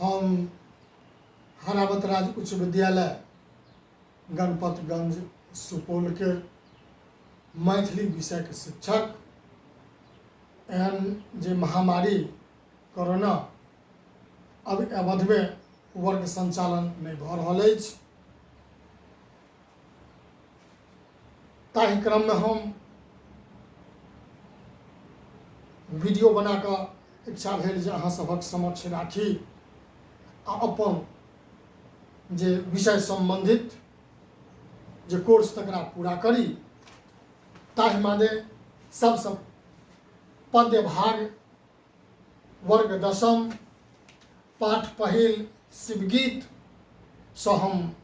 हम हरावत राज उच्च विद्यालय गणपतगंज सुपौलके मैथिली विषयके शिक्षक। एहन जे महामारी कोरोना अब अवधिमे वर्ग सञ्चालन नहि भऽ रहल अछि, ताहि क्रममे हम वीडियो बना कऽ इच्छा भेल जे अहाँ सभक समक्ष राखी आ अपन जे विषय सम्बन्धित जे कोर्स तकरा पूरा करी। ताहि मादे सबसँ पद्य भाग वर्ग दशम पाठ पहिल शिवगीतसँ हम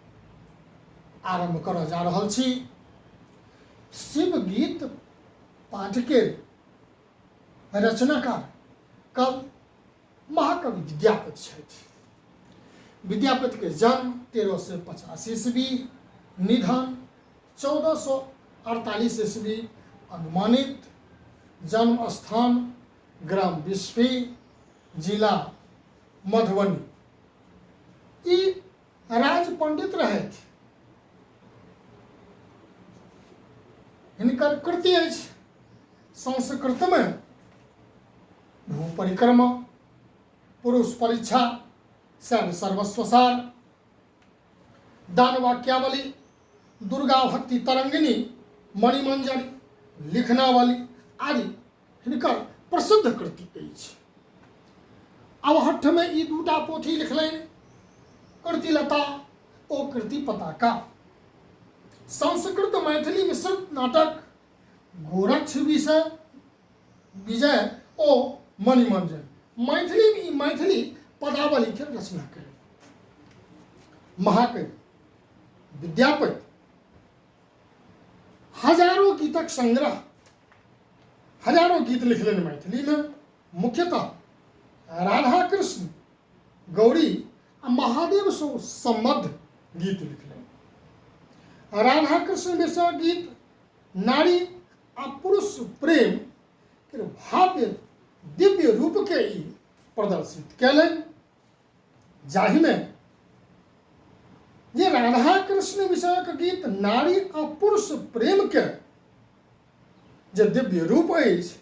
आरम्भ करऽ जा रहल छी। शिवगीत पाठके रचनाकार कवि महाकवि विद्यापति छथि। विद्यापतिके जन्म 1385 ईस्वी, निधन 1448 ईस्वी अनुमानित, जन्म स्थान ग्राम बिस्फी, जिला मधुबनी। ई राज पंडित रहथि। हिनकर कृति अछि संस्कृतमे भू परिक्रमा, पुरुष परीक्षा, शैव सर्वस्वसार, दानवाक्यावली, दुर्गा भक्ति तरंगिणी, मणिमंजरी, लिखनावली आदि हिनकर प्रसिद्ध कृति अछि। अवहट्ठमे ई दूटा पोथी लिखलनि, कीर्तिलता ओ कीर्ति पताका। संस्कृत मैथिली मिश्रित नाटक गोरक्ष विषय विजय ओ मणिमंजन। मैथिलीमे ई मैथिली पदावलीके रचना कयलनि। महाकवि विद्यापति हजारों गीतक संग्रह, हजारों गीत लिखलनि मैथिलीमे। मुख्यतः राधा कृष्ण, गौरी आ महादेवसँ सम्बद्ध गीत लिखलनि। राधा कृष्ण विषय गीत नारी आ पुरुष प्रेम के भव्य दिव्य रूपके ई प्रदर्शित कयलनि, जाहिमे जे राधा कृष्ण विषयक गीत नारी आ पुरुष प्रेम के जे दिव्य रूप अछि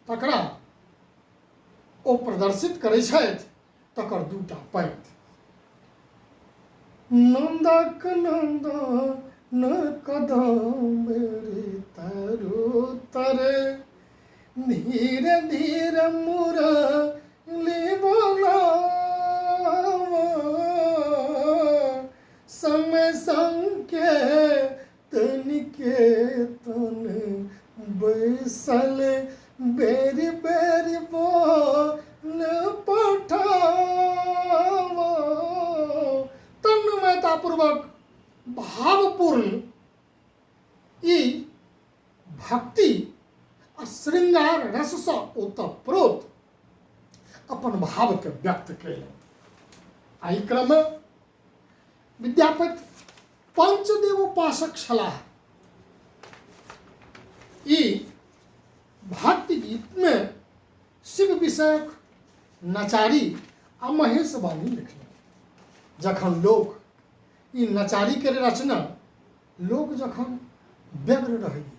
तकरा ओ प्रदर्शित करै छथि। तकर दूटा पैत नन्दक नन्दन कदम्बरी तरु तरे धीरे धीरे मुरली बोलावा, समय संकेत निकेतन बैसल बेरी बेरी बोल पठावा। तन्मयतापूर्वक भावपूर्ण ई भक्ति आ श्रृंगार रससँ ओतप्रोत अपन भावके व्यक्त कयलनि। एहि क्रममे विद्यापति पंचदेव उपासक छलाह। ई भक्ति गीतमे शिव विषयक नचारी आ महेश वाणी लिखलनि। जखन लोक ई नचारीके रचना लोक जखन व्यग्र रहैए,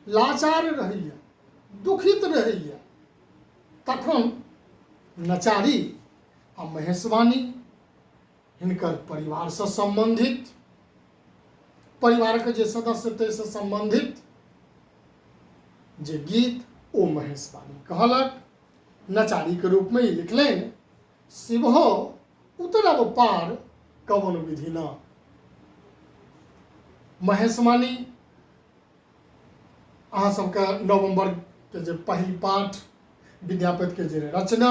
लाचार रहैए, दुखित रहैए, तखन नचारी आ महेशवाणी हिनकर परिवारसँ सम्बन्धित, परिवारके जे सदस्य ताहिसँ सम्बन्धित जे गीत ओ महेशवाणी कहलक। नचारीके रूपमे ई लिखलनि, शिव हो उतरब पार कवन विधि न। महेशवाणी अहाँ सबके नवम्बर के जे पहिल पाठ विद्यापति के जे रचना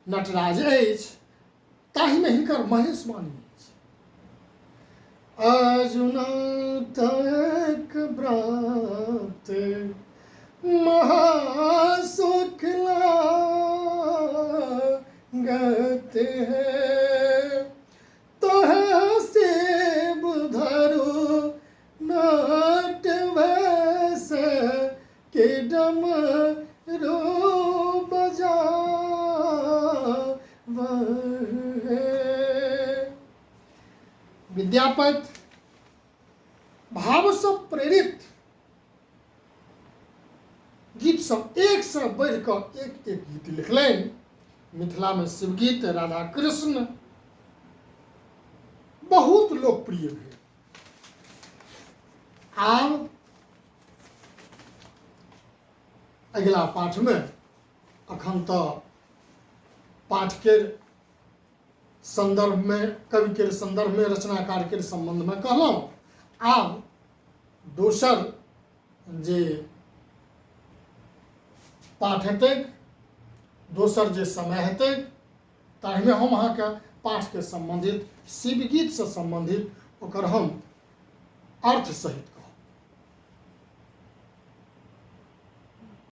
नटराज अछि ताहिमे हिनकर महेशवाणी अछि। अर्जुन तक व्रत महासुख लागत है, तोहे शिव धरु नट वैसे के डमरू बजा विद्यापति भावसँ प्रेरित गीत सब एकसँ बढ़ि कऽ एक एक गीत लिखलनि। मिथिलामे शिवगीत, राधा कृष्ण बहुत लोकप्रिय भेल। आब अगिला पाठमे, अखन तऽ पाठके सन्दर्भमे, कविके सन्दर्भमे, रचनाकारके सम्बन्धमे कहलहुँ। आब दोसर जे पाठ हेतै, दोसर जे समय हेतै, ताहिमे हम अहाँके पाठके सम्बन्धित, शिवगीतसँ सम्बन्धित ओकर हम अर्थ सहित कहब।